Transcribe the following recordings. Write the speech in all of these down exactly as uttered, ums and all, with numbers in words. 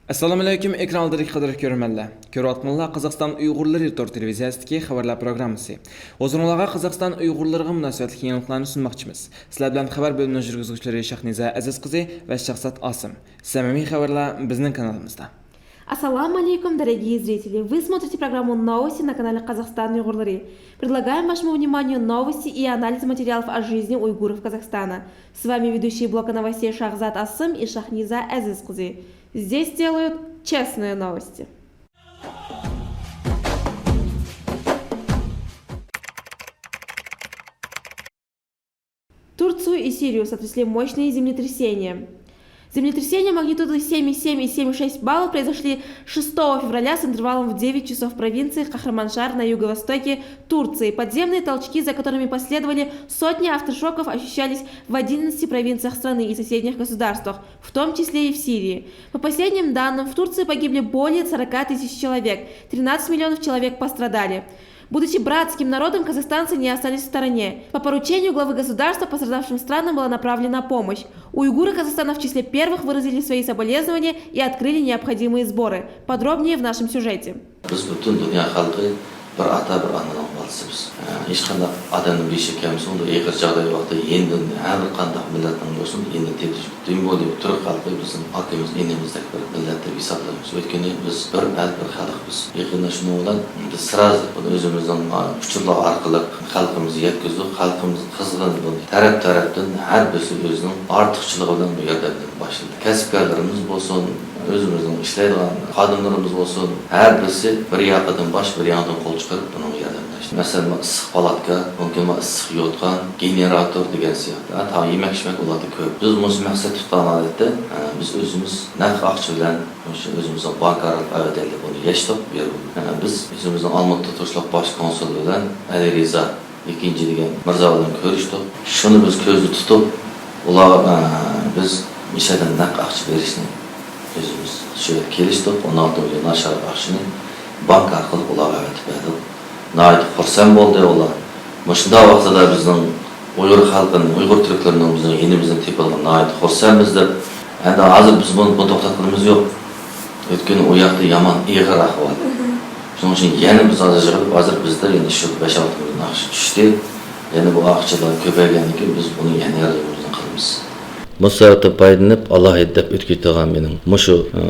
ئەسسالامۇئەلەيكۇم، ئېكران ئالدىدىكى قەدىرلىك كۆرۈرمەنلەر. كۆرۈۋاتقىنىڭلار قازاقىستان ئۇيغۇرلىرى تور تېلېۋىزىيەسىدىكى خەۋەرلەر پروگراممىسى. ھۇزۇرۇڭلارغا قازاقىستان ئۇيغۇرلىرىغا مۇناسىۋەتلىك يېڭىلىقلارنى سۇنماقچىمىز. سىلەر بىلەن خەۋەر بۆلۈمىنىڭ يۈرگۈزگۈچىلىرى شاھنىزا ئەزىز قىزى ۋە شاھزات ئاسىم. سەمىمىي خەۋەرلەر بىزنىڭ كانىلىمىزدا. Ассаламу алейкум, дорогие зрители! Вы смотрите программу «Новости» на канале «Казахстан Уйгурлары». Предлагаем вашему вниманию новости и анализ материалов о жизни уйгуров Казахстана. С вами ведущие блока новостей Шахзат Асым и Шахниза Азиз Кызы. Здесь делают честные новости. Турцию и Сирию сотрясли мощные землетрясения. Землетрясения магнитудой семь и семь и семь и шесть баллов произошли шестого февраля с интервалом в девять часов в провинции Кахраманшар на юго-востоке Турции. Подземные толчки, за которыми последовали сотни авторшоков, ощущались в одиннадцати провинциях страны и соседних государствах, в том числе и в Сирии. По последним данным, в Турции погибли более сорока тысяч человек, тринадцать миллионов человек пострадали. Будучи братским народом, казахстанцы не остались в стороне. По поручению главы государства пострадавшим странам была направлена помощь. Уйгуры Казахстана в числе первых выразили свои соболезнования и открыли необходимые сборы. Подробнее в нашем сюжете. Biz bütün dünya halkı bir ata, bir anadan balası biz. Ee, hiç qandaq adamnıñ beşi kemsin, bu ağır çağda vaqtı yeniden her qandaq milletniñ bolsun, yeniden tepişip, tüm bu türk halkı bizim akımız, inimizdek bir millet dep hisoblaymiz. Ötkeni biz bir el, bir xalq. Biz yaqında shuning bilan biz сразу buni o'zimizning, a, uchurlar orqali xalqimizga yetkazdik. Xalqimiz qizg'in buni taraf-tarafdan har birisi o'zining ortiqchiligi bilan bu yordamni boshladi. Kasbkorlarimiz bo'lsin, o'zimizning ishlaydigan xodimlarimiz bo'lsin, har birisi bir yoqdan bosh, bir yoqdan qo'l chiqarib bunga yordamlashdi. Masalan, issiq palatka, mumkin issiq yo'tqan, generator degan siyaqli. Ha, ta yemak-ichmak ularda ko'p. Biz mush maqsad tutgan holatda, ha, biz o'zimiz naq aqcha bilan shu o'zimizning bank orqali avataylik buni yechdik, berdik. Biz o'zimizning Olmaota turishliq bosh konsul bilan Ali Riza ikkinchi degan mirzo bilan ko'rishdik. Shuni biz ko'zda tutib, ular, e, biz mishadan naq aqcha berishni o'zimiz shu yerga kelishdik. O'n olti million aşağı aqchani bank orqali ularga avatib berdik. Nihoyat xursand bo'ldi ular. Mushunda vaqtida bizning Uyg'ur xalqining, Uyg'ur turklarining bizning yonimizdan tepilgan nihoyat xursandmiz deb. Endi hozir biz buni, buni to'xtatganimiz yo'q. Өйткені u yoqda yomon ig'ir ahvol. Shuning uchun yana biz hozir yig'ilib, hozir bizda endi shu besh-olti million aqcha tushdi. Endi bu aqchalar ko'paygandan keyin biz buni yana yordamimizni qilamiz. مۇشۇ سەۋەبتىن پايدىلىنىپ، ئالاھىدە دەپ ئۆتۈپ كېتىدىغان مېنىڭ مۇشۇ، ئى،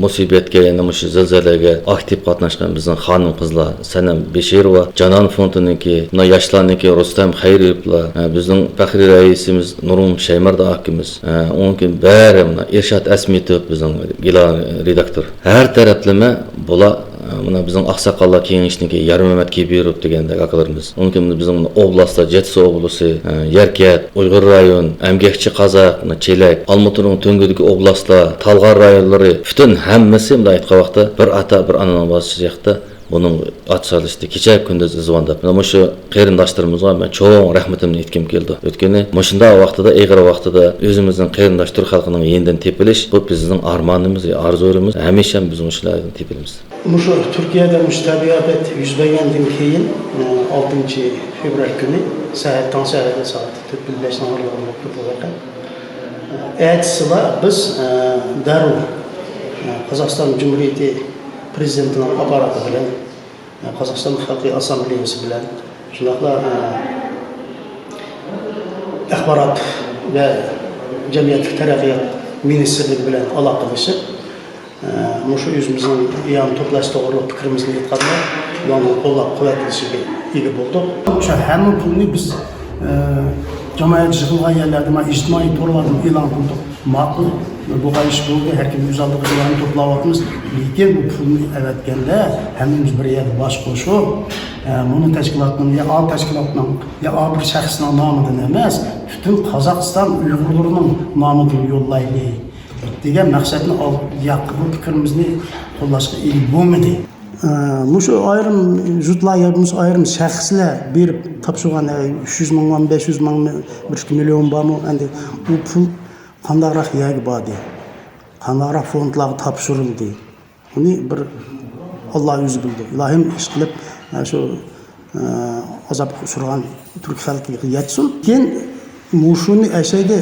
مۇسىبەتكە، يەنە مۇشۇ زىلزىلىگە ئاكتىپ قاتناشقان بىزنىڭ خانىم-قىزلار سەنەم بېشىروۋا، جانان فوندىنىڭكى، مۇنا ياشلارنىڭكى رۇستەم خەيرىيېۋلار، ئە، بىزنىڭ پەخرىي رەئىسىمىز نۇرغۇن شەيمەردان ئاكىمىز، ئە، ئۇنىڭ كېيىن بارى مۇنا ئىرشات ئەسمىتوف بىزنىڭ گېنېرال رېداكتور. ھەر تەرەپلىمە بۇلار، ئە، مۇنا بىزنىڭ ئاقساقاللار كېڭىشىنىڭكى يارمەمەت كېبىروف دېگەندەك ئاكىلىرىمىز. ئۇنىڭ كېيىن بىزنىڭ مۇنا ئوبلاستلار، جەتسۇ ئوبلاستى، ئە، يەركەنت، ئۇيغۇر رايون، ئەمگەكچى قازاق، مۇنا چېلەك، ئالمۇتىنىڭ تۆڭگىدىكى ئوبلاستلار، تالغار رايونلىرى، پۈتۈن ھەممىسى مۇنداق ئېيتقان ۋاقىتتا بىر ئاتا، بىر ئانىنىڭ بالىسى سىياقتا بۇنىڭ ئات سالىشتى، كېچە كۈندۈز ئىزۋانداپ. مانا مۇشۇ قېرىنداشلىرىمىزغا مەن چوڭ رەھمىتىمنى ئېيتكۇم كېلىدۇ. ئۆتكىنى مۇشۇنداق ۋاقتىدا، ئېغىر ۋاقتىدا ئۆزىمىزنىڭ قېرىنداش تۈرك خەلقىنىڭ يېنىدىن تېپىلىش، بۇ بىزنىڭ ئارمانىمىز، ئارزۇلىرىمىز، ھەمىشە بىز مۇشۇلاردىن تېپىلىمىز. مۇشۇ تۈركىيەدە مۇشۇ تەبىئىي ئاپەت يۈز بەرگەندىن كېيىن، ئالتىنچى فېۋرال كۈنى سەھەر، تاڭ سەھەردە سائەت تۆت بىلەن بەشنىڭ ئارىلىقىدا بولۇپ تۇرىدۇ ۋەقە. ئەتىسىلا بىز، ئە، دەررۇ، ئە، قازاقىستان جۇمھۇرىيىتى پرېزىدېنتىنىڭ ئاپپاراتى بىلەن، ئە، قازاقىستان خەلقى ئاسسامبلېيەسى بىلەن، شۇنداقلا، ئە، ئاخبارات ۋە جەمئىيەتلىك تەرەققىيات مىنىستىرلىكى بىلەن ئالاقىلىشىپ، ئە، مۇشۇ ئۆزىمىزنىڭ ئىئانە توپلاش توغرۇلۇق پىكرىمىزنى ئېيتقاندا، ئۇلارنىڭ قوللاپ قۇۋۋەتلىشىگە ئىگە بولدۇق. شۇ ھەممە پۇلنى بىز، ئە، جامائەت يىغىلغان يەرلەردە، مانا، ئىجتىمائىي تورلاردىمۇ ئېلان قىلدۇق. ماقۇل، بۇ ئىش بولدى، ھەر كىم ئۆز ئالدىغا شۇلارنى توپلاۋاتىمىز. لېكىن بۇ پۇلنى ئەۋەتكەندە ھەممىمىز بىر يەردە باش قوشۇپ، ئە، مۇنۇ تەشكىلاتنىڭ يا ئا تەشكىلاتنىڭ يا ئا بىر شەخسنىڭ نامىدىن ئەمەس، پۈتۈن قازاقىستان ئۇيغۇرلىرىنىڭ نامىدىن يوللايلى دېگەن مەقسەتنى ئالدى ياققا بۇ پىكرىمىزنى قوللاشقا ئىگە بولمىدى. ئە، مۇشۇ ئايرىم يۇرتلار يا بولمىسا ئايرىم شەخسلەر بېرىپ تاپشۇرغان، ئە، ئۈچ يۈز مىڭ، بەش يۈز مىڭ، بىر ئىككى مىليون بارمۇ؟ ئەمدى بۇ پۇل قانداقراق يەرگە باردى؟ قانداقراق فوندلارغا تاپشۇرۇلدى؟ بۇنى بىر ئاللا ئۆزى بىلىدۇ. ئىلاھىم ئىشقىلىپ، ئە، شۇ، ئە، ئازابقا ئۇچرىغان تۈرك خەلقىگە يەتسۇن. كېيىن مۇشۇنى ئەشەدە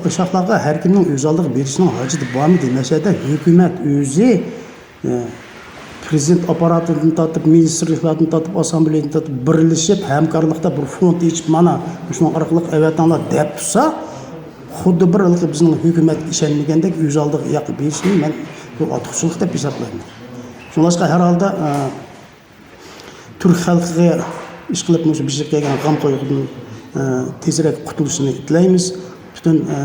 ئۇششاقلارغا ھەر كىمنىڭ ئۆز ئالدىغا بېرىشنىڭ ھاجىتى بارمىدى؟ مەشەدە ھۆكۈمەت ئۆزى، ئە، پرېزىدېنت ئاپپاراتىدىن تارتىپ، مىنىستىرلىقلاردىن تارتىپ، ئاسسامبلېيەدىن تارتىپ بىرلىشىپ، ھەمكارلىقتا بىر فوند ئېچىپ، مانا مۇشۇنىڭ ئارقىلىق ئەۋەتىڭلار دەپ تۇرسا، خۇددى بىر ھېلىقى بىزنىڭ ھۆكۈمەتكە ئىشەنمىگەندەك ئۆز ئالدىغا ياققا بېرىشنى مەن بۇ ئارتۇقچىلىق دەپ ھېسابلايمەن. شۇڭلاشقا ھەر ھالدا، ئە، تۈرك خەلقىگە ئىشقىلىپ مۇشۇ بېشىغا كەلگەن غەم قايغۇدىن، ئە، تېزرەك قۇتۇلۇشىنى تىلەيمىز. پۈتۈن، ئە،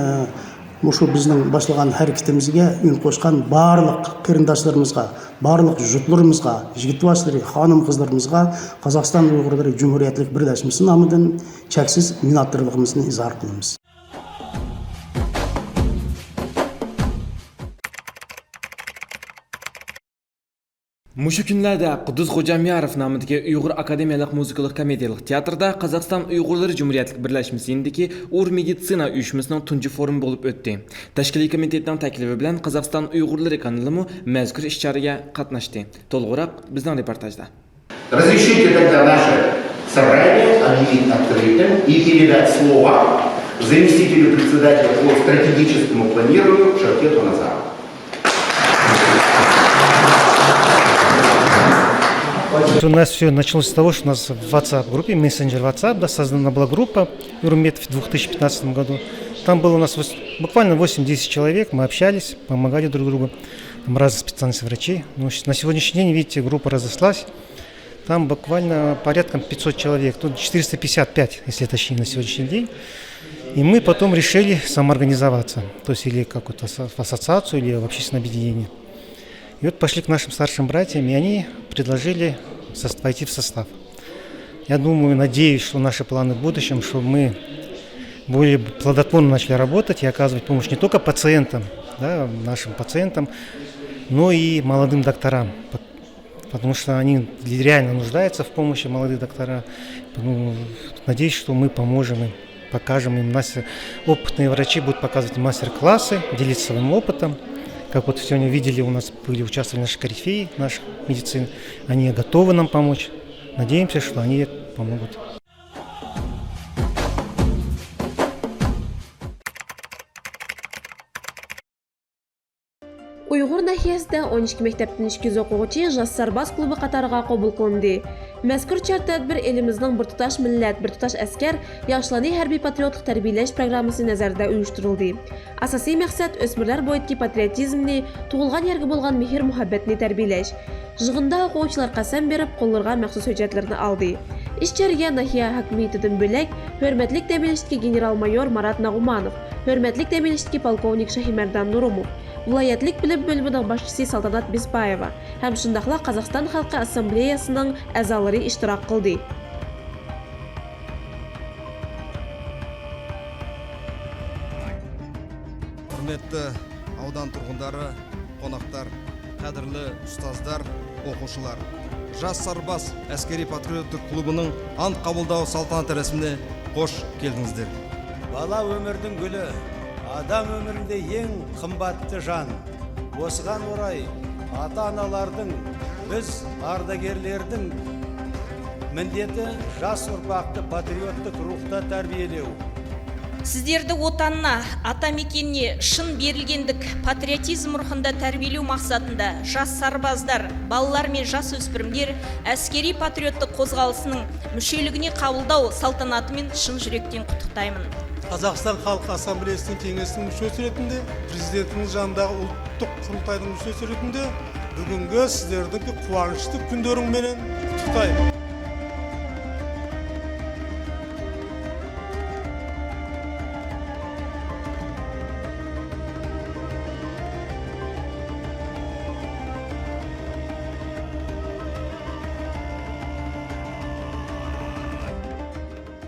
مۇشۇ بىزنىڭ باشلىغان ھەرىكىتىمىزگە ئۈن قوشقان بارلىق قېرىنداشلىرىمىزغا، بارلىق جۇتلىرىمىزغا، يىگىت باشلىرى، خانىم قىزلىرىمىزغا قازاقىستان ئۇيغۇرلىرى جۇمھۇرىيەتلىك بىرلەشمىسى نامىدىن چەكسىز مىننەتدارلىقىمىزنى ئىزھار قىلىمىز. مۇشۇ كۈنلەردە قۇددۇس خوجاميارov نامىدىكى ئۇيغۇر ئاكادېمىيەلىك مۇزىكىلىق كومېدىيەلىك تىياتىردا قازاقىستان ئۇيغۇرلىرى جۇمھۇرىيەتلىك بىرلەشمىسى يېنىدىكى ئۇر مېدىتسىنا ئۇيۇشمىسىنىڭ تۇنجى فورۇمى بولۇپ ئۆتتى. تەشكىلىي كومىتېتنىڭ تەكلىپى بىلەن قازاقىستان ئۇيغۇرلىرى كانىلىمۇ مەزكۇر ئىش-چارىگە قاتناشتى. تولغىراق بىزنىڭ رېپورتاژدا. Разрешите тогда наше собрание объявить открытым и передать слово заместителю председателя по стратегическому планированию Шавкету Назарову. У нас все началось с того, что у нас в WhatsApp-группе, мессенджер WhatsApp, да, создана была группа «Юрметов» в две тысячи пятнадцатом году. Там было у нас вос- буквально восемь-десять человек, мы общались, помогали друг другу, там разные специальности врачей. Но щ- на сегодняшний день, видите, группа разрослась. Там буквально порядком пятьсот человек, тут четыреста пятьдесят пять, если точнее, на сегодняшний день. И мы потом решили самоорганизоваться, то есть или как-то в ассоциацию, или в общественное объединение. И вот пошли к нашим старшим братьям, и они предложили сос- войти в состав. Я думаю, надеюсь, что наши планы в будущем, что мы более плодотворно начали работать и оказывать помощь не только пациентам, да, нашим пациентам, но и молодым докторам. Потому что они реально нуждаются в помощи, молодые доктора. Ну, надеюсь, что мы поможем им, покажем им. Наши опытные врачи будут показывать мастер-классы, делиться своим опытом. Как вот сегодня видели, у нас были, участвовали наши корифеи, наших медицин. Они готовы нам помочь. Надеемся, что они помогут. ئۇيغۇر ناھىيەسىدە ئون ئىككى مەكتەپتىن ئىككى يۈز ئوقۇغۇچى ژاس سارباز كۇلۇبى قاتارىغا قوبۇل قىلىندى. مەزكۇر چارە تەدبىر ئېلىمىزنىڭ بىر تۇتاش مىللەت، بىر تۇتاش ئەسكەر ياشلارنى ھەربىي پاترىيوتلۇق تەربىيەلەش پىروگراممىسى نەزەردە ئۇيۇشتۇرۇلدى. ئاساسىي مەقسەت ئۆسمۈرلەر بويىدىكى پاترىيوتىزمنى تۇغۇلغان يەرگە بولغان مېھىر-مۇھەببەتنى تەربىيەلەش. يىغىندا ئوقۇغۇچىلار قەسەم بېرىپ، قوللىرىغا مەخسۇس ھۆججەتلىرىنى ئالدى. ئىش جەريانىدا ناھىيە ھاكىمىيىتىدىن بۆلەك، ھۆرمەتلىك دەم ئېلىشتىكى گېنېرال-مايور مارات ناغۇمانوف، ھۆرمەتلىك دەم ئېلىشتىكى پولكوۋنىك شاھىمەردان نۇرۇموف، ۋىلايەتلىك بىلىم بۆلۈمىنىڭ باشچىسى سالتانات بىسبايېۋا ھەم شۇنداقلا قازاقىستان خەلقى ئاسسامبلېيەسىنىڭ ئەزالىرى ئىشتىراك قىلدى. ھۆرمەتلىك ئاۋۇدان تۇرغۇندارى، قوناقلار، قەدىرلىك ئۇستازلار، ئوقۇغۇچىلار! ژاس سارباز ئەسكىرىي پاترىيوتلۇق كۇلۇبىنىڭ ئانت قابۇلداۋ سالتانەت رەسىمىنى خوش كەلدىڭىز دېدى. بالا ئۆمۈرنىڭ گۈلى، ئادەم ئۆمرىدە ئەڭ قىممەتلىك جان. بۇسىغان ئوراي، ئاتا-ئانىلارنىڭ، بىز ئارداگەرلەرنىڭ مىللىتى، ژاس ئۇرپاقنى پاترىيوتلۇق روھتا تەربىيەلەۋ. سىزلەردە ۋەتەننى، ئاتا مېكەننى شىن بېرىلگەندەك پاترىيوتىزم روھىندا تەربىيەلەۋ مەقسىتىدە ژاس ساربازلار، بالىلار ۋە ژاس ئۆسمۈرلەر ئەسكىرىي پاترىيوتلۇق قوزغالىسىنىڭ مۈشەلىكىنى قابۇلداۋ سالتانىتى بىلەن شىن يۈرەكتىن قۇتلۇقلايمەن. قازاقىستان خەلق ئاسسامبلېيەسىنىڭ كېڭىشىنىڭ مۇشۇ سۈرىتىندە، پىرېزىدېنتىمىز جانىدىكى ئۇلۇغ قۇرۇلتاينىڭ مۇشۇ سۈرىتىندە، بۈگۈنكى سىزلەرنىڭكى قۇۋانچلىق كۈنلىرىڭ بىلەن قۇتلۇقلايمەن.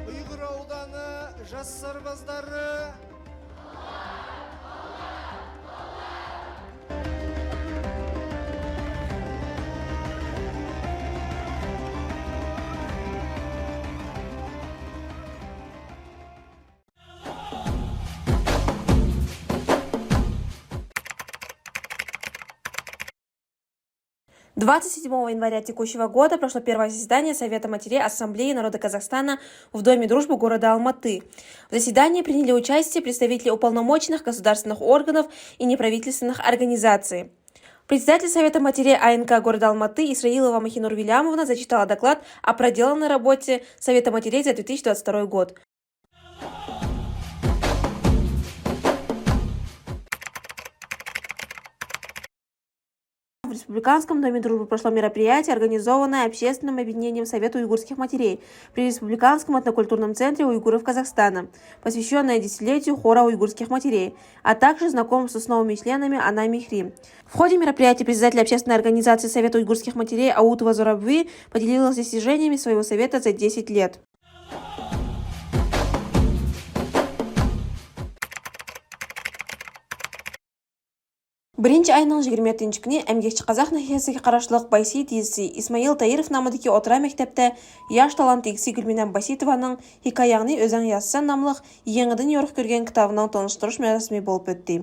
ئۇيغۇر ئاۋۇدانى ژاس ساربازلىرى! Двадцать седьмого января текущего года прошло первое заседание Совета матерей Ассамблеи народа Казахстана в Доме дружбы города Алматы. В заседании приняли участие представители уполномоченных государственных органов и неправительственных организаций. Председатель Совета матерей А Н К города Алматы Исраилова Махинур Вильямовна зачитала доклад о проделанной работе Совета матерей за две тысячи двадцать второй год. В Республиканском доме дружбы прошло мероприятие, организованное общественным объединением Совет уйгурских матерей при Республиканском этнокультурном центре уйгуров Казахстана, посвящённое десятилетию хора уйгурских матерей, а также знакомство с новыми членами Ана Михри. В ходе мероприятия председатель общественной организации Совет уйгурских матерей Аутова Зурабви поделилась достижениями своего совета за десять лет. بىرىنچى ئاينىڭ يىگىرمە يەتتىنچى كۈنى ئەمگەكچى قازاق ناھىيەسىگە قاراشلىق بايسىت يېزىسى ئىسمائىل تايىروف نامىدىكى ئوتتۇرا مەكتەپتە ياش تالانت ئىگىسى گۈلمىنەم باسىتوۋانىڭ ھېكايەڭنى ئۆزەڭ يازىسەن ناملىق يېڭىدىن يورۇق كۆرگەن كىتابىنىڭ تونۇشتۇرۇش مەراسىمى بولۇپ ئۆتتى.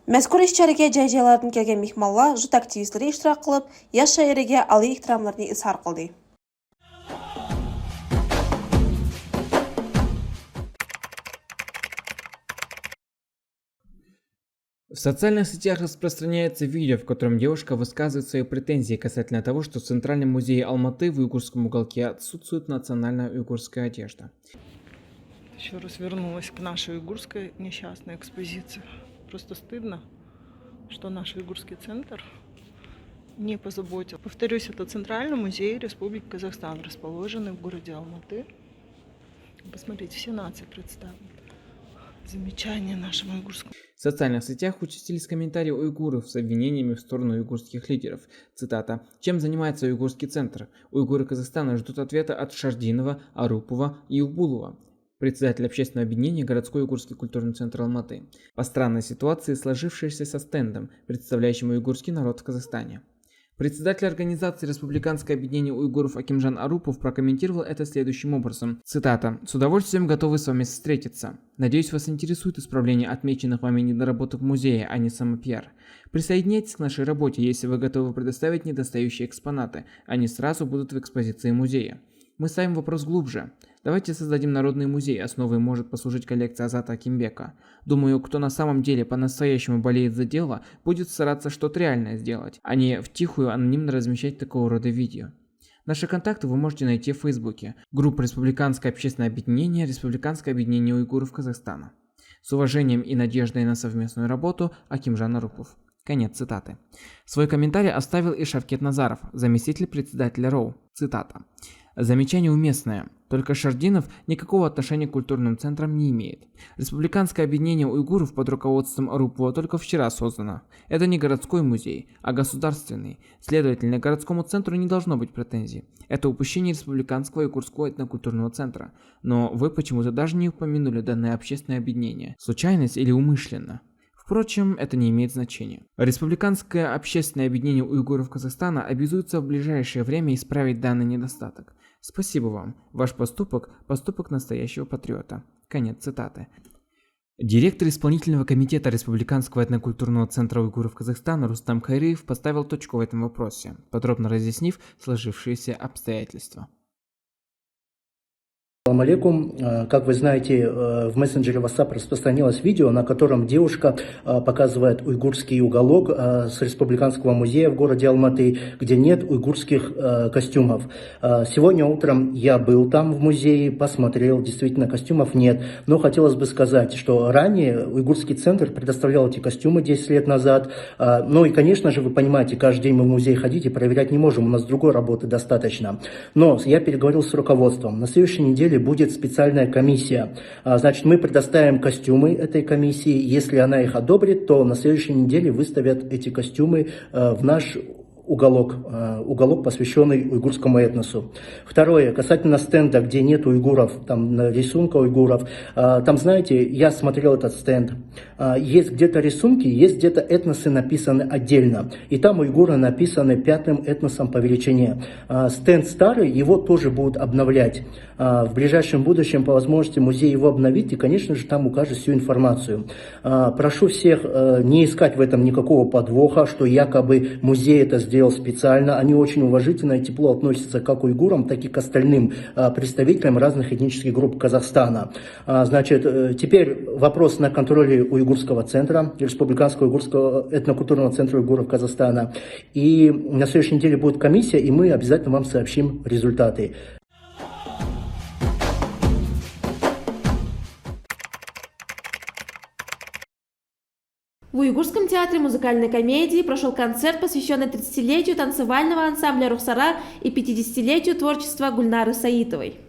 مەزكۇر ئىش چېرىگە جاي-جايلاردىن كەلگەن مېھمانلار، جۇت ئاكتىۋىستلىرى ئىشتىراك قىلىپ، ياش شائىرگە ئالىي ئېھتىراملىرىنى ئىزھار قىلدى. В социальных сетях распространяется видео, в котором девушка высказывает свои претензии касательно того, что в Центральном музее Алматы в уйгурском уголке отсутствует национальная уйгурская одежда. Ещё раз вернулась к нашей уйгурской несчастной экспозиции. Просто стыдно, что наш уйгурский центр не позаботился. Повторюсь, это Центральный музей Республики Казахстан, расположенный в городе Алматы. Посмотрите, все нации представлены. Замечание нашему уйгурскому. В социальных сетях участились комментарии уйгуров с обвинениями в сторону уйгурских лидеров. Цитата: «Чем занимается уйгурский центр? Уйгуры Казахстана ждут ответа от Шардинова, Арупова и Убулова, председатель общественного объединения «Городской уйгурский культурный центр Алматы», по странной ситуации, сложившейся со стендом, представляющим уйгурский народ в Казахстане». Председатель организации Республиканское объединение уйгуров Акимжан Арупов прокомментировал это следующим образом. Цитата: «С удовольствием готовы с вами встретиться. Надеюсь, вас интересует исправление отмеченных вами недоработок музея, а не самопиар. Присоединяйтесь к нашей работе, если вы готовы предоставить недостающие экспонаты. Они сразу будут в экспозиции музея. Мы ставим вопрос глубже. Давайте создадим народный музей, основой может послужить коллекция Азата Акимбека. Думаю, кто на самом деле по-настоящему болеет за дело, будет стараться что-то реальное сделать, а не втихую анонимно размещать такого рода видео. Наши контакты вы можете найти в Фейсбуке. Группа «Республиканское общественное объединение», «Республиканское объединение уйгуров Казахстана». С уважением и надеждой на совместную работу, Акимжан Арупов. Конец цитаты. Свой комментарий оставил и Шавкет Назаров, заместитель председателя РОУ. Цитата: «Замечание уместное. Только Шардинов никакого отношения к культурным центрам не имеет. Республиканское объединение уйгуров под руководством Арупова только вчера создано. Это не городской музей, а государственный. Следовательно, к городскому центру не должно быть претензий. Это упущение Республиканского уйгурского этнокультурного центра. Но вы почему-то даже не упомянули данное общественное объединение. Случайность или умышленно? Впрочем, это не имеет значения. Республиканское общественное объединение уйгуров Казахстана обязуется в ближайшее время исправить данный недостаток. Спасибо вам. Ваш поступок — поступок настоящего патриота». Конец цитаты. Директор исполнительного комитета Республиканского этнокультурного центра уйгуров Казахстана Рустам Хайриев поставил точку в этом вопросе, подробно разъяснив сложившиеся обстоятельства. Салам алейкум. Э, как вы знаете, э, в мессенджере WhatsApp распространилось видео, на котором девушка, э, показывает уйгурский уголок, э, с Республиканского музея в городе Алматы, где нет уйгурских, э, костюмов. Э, сегодня утром я был там в музее, посмотрел, действительно, костюмов нет. Но хотелось бы сказать, что ранее уйгурский центр предоставлял эти костюмы десять лет назад. Э, ну и, конечно же, вы понимаете, каждый день мы в музей ходить и проверять не можем, у нас другой работы достаточно. Но я переговорил с руководством. На следующей неделе будет специальная комиссия. А, значит, мы предоставим костюмы этой комиссии. Если она их одобрит, то на следующей неделе выставят эти костюмы, э, в наш уголок, э, уголок, посвящённый уйгурскому этносу. Второе, касательно стенда, где нет уйгуров, там, на рисунка уйгуров. А, там, знаете, я смотрел этот стенд. А, есть где-то рисунки, есть где-то этносы написаны отдельно. И там уйгуры написаны пятым этносом по величине. А, стенд старый, его тоже будут обновлять. А, в ближайшем будущем, по возможности, музей его обновит и, конечно же, там укажет всю информацию. А, прошу всех, э, не искать в этом никакого подвоха, что якобы музей это сделал. Делал специально. Они очень уважительно и тепло относятся как к уйгурам, так и к остальным, а, представителям разных этнических групп Казахстана. А, значит, э, теперь вопрос на контроле Уйгурского центра, Республиканского уйгурского этнокультурного центра уйгуров Казахстана. И на следующей неделе будет комиссия, и мы обязательно вам сообщим результаты. В Уйгурском театре музыкальной комедии прошёл концерт, посвящённый тридцатилетию танцевального ансамбля «Рухсара» и пятидесятилетию творчества Гульнары Саитовой.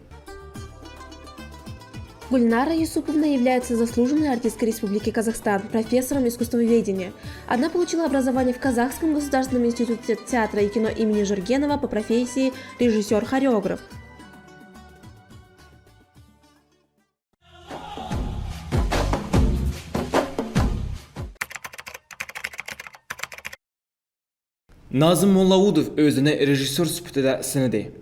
Гульнара Юсуповна является заслуженной артисткой Республики Казахстан, профессором искусствоведения. Она получила образование в Казахском государственном институте театра и кино имени Жургенова, по профессии режиссёр-хореограф. نازىم موللاۋۇدۇف ئۆزىنى رېژىسسور سۈپىتىدە سىنىدى.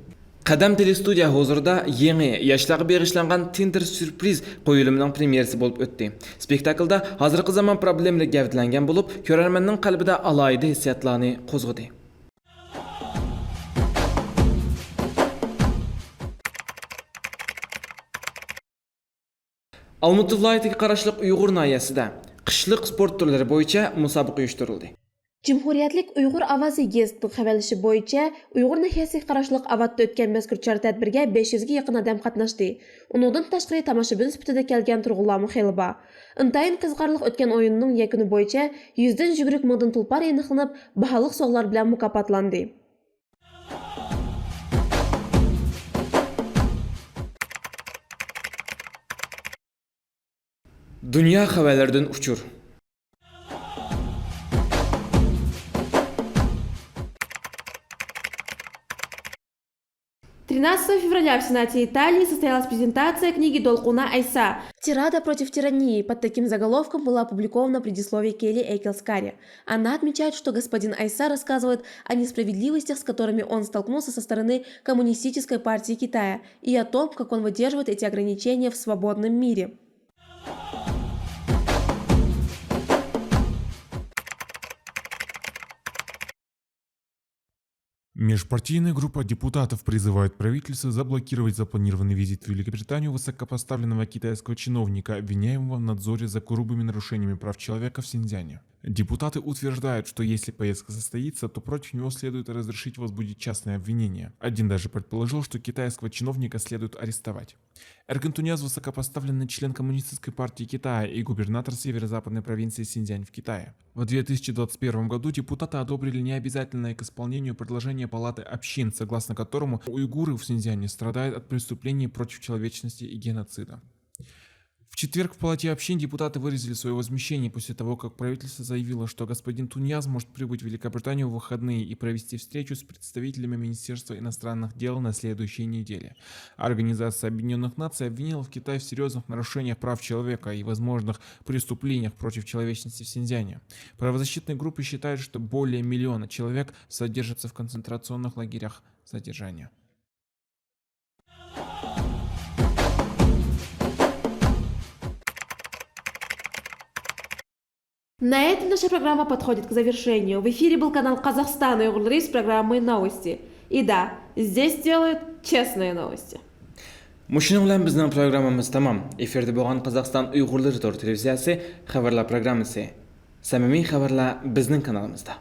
قەدەم تېلېستۇدىيە ھۇزۇرىدا يېڭى، ياشلارغا بېغىشلانغان تىندېر سۈرپرىز قويۇلۇمىنىڭ پرېميېرىسى بولۇپ ئۆتتى. سپېكتاكلدا ھازىرقى زامان پروبلېمىلىرى گەۋدىلەنگەن بولۇپ، كۆرەرمەننىڭ قەلبىدە ئالاھىدە ھېسسىياتلارنى قوزغىدى. ئالمۇتا ۋىلايىتىگە قاراشلىق ئۇيغۇر ناھىيەسىدە قىشلىق سپورت تۈرلىرى بويىچە مۇسابىقە ئۇيۇشتۇرۇلدى. جۇمھۇرىيەتلىك ئۇيغۇر ئاۋازى گېزىتىنىڭ خەۋەرلىشى بويىچە، ئۇيغۇر ناھىيەسىگە قاراشلىق ئاۋاتتا ئۆتكەن مەزكۇر چارە تەدبىرگە بەش يۈزگە يېقىن ئادەم قاتناشتى. ئۇنىڭدىن تاشقىرى، تاماشىبىن سۈپىتىدە كەلگەن تۇرغۇنلارمۇ خېلى بار. ئىنتايىن قىزىقارلىق ئۆتكەن ئويۇننىڭ يەكۈنى بويىچە يۈزدىن يۈز قىرىق مىڭدىن تۇلپار ئېنىقلىنىپ، باھالىق سوۋغىلار بىلەن مۇكاپاتلاندى. دۇنيا خەۋەرلىرىدىن ئۇچۇر. Тринадцатого февраля в Сенате Италии состоялась презентация книги Долкуна Айса. Тирада против тирании под таким заголовком была опубликована в предисловии Келли Эйкелс Карри. Она отмечает, что господин Айса рассказывает о несправедливостях, с которыми он столкнулся со стороны Коммунистической партии Китая, и о том, как он выдерживает эти ограничения в свободном мире. Межпартийная группа депутатов призывает правительство заблокировать запланированный визит в Великобританию высокопоставленного китайского чиновника, обвиняемого в надзоре за грубыми нарушениями прав человека в Синьцзяне. Депутаты утверждают, что если поездка состоится, то против него следует разрешить возбудить частное обвинение. Один даже предположил, что китайского чиновника следует арестовать. Эркин Туньяз — высокопоставленный член Коммунистической партии Китая и губернатор северо-западной провинции Синьцзянь в Китае. В две тысячи двадцать первом году депутаты одобрили необязательное к исполнению предложение Палаты общин, согласно которому уйгуры в Синьцзяне страдают от преступлений против человечности и геноцида. В четверг в Палате общин депутаты выразили своё возмущение после того, как правительство заявило, что господин Туньяз может прибыть в Великобританию в выходные и провести встречу с представителями Министерства иностранных дел на следующей неделе. Организация Объединённых Наций обвинила в Китае в серьёзных нарушениях прав человека и возможных преступлениях против человечности в Синьцзяне. Правозащитные группы считают, что более миллиона человек содержатся в концентрационных лагерях содержания. На этом наша программа подходит к завершению. В эфире был канал «Казахстан Уйгурлары» с программой «Новости». И да, здесь делают честные новости. مۇشۇنىڭ بىلەن بىزنىڭ پروگراممىمىز تامام. ئېفىردا بولغان قازاقىستان ئۇيغۇرلىرى تور تېلېۋىزىيەسى خەۋەرلەر پروگراممىسى. سەمىمىي خەۋەرلەر بىزنىڭ كانالىمىزدا.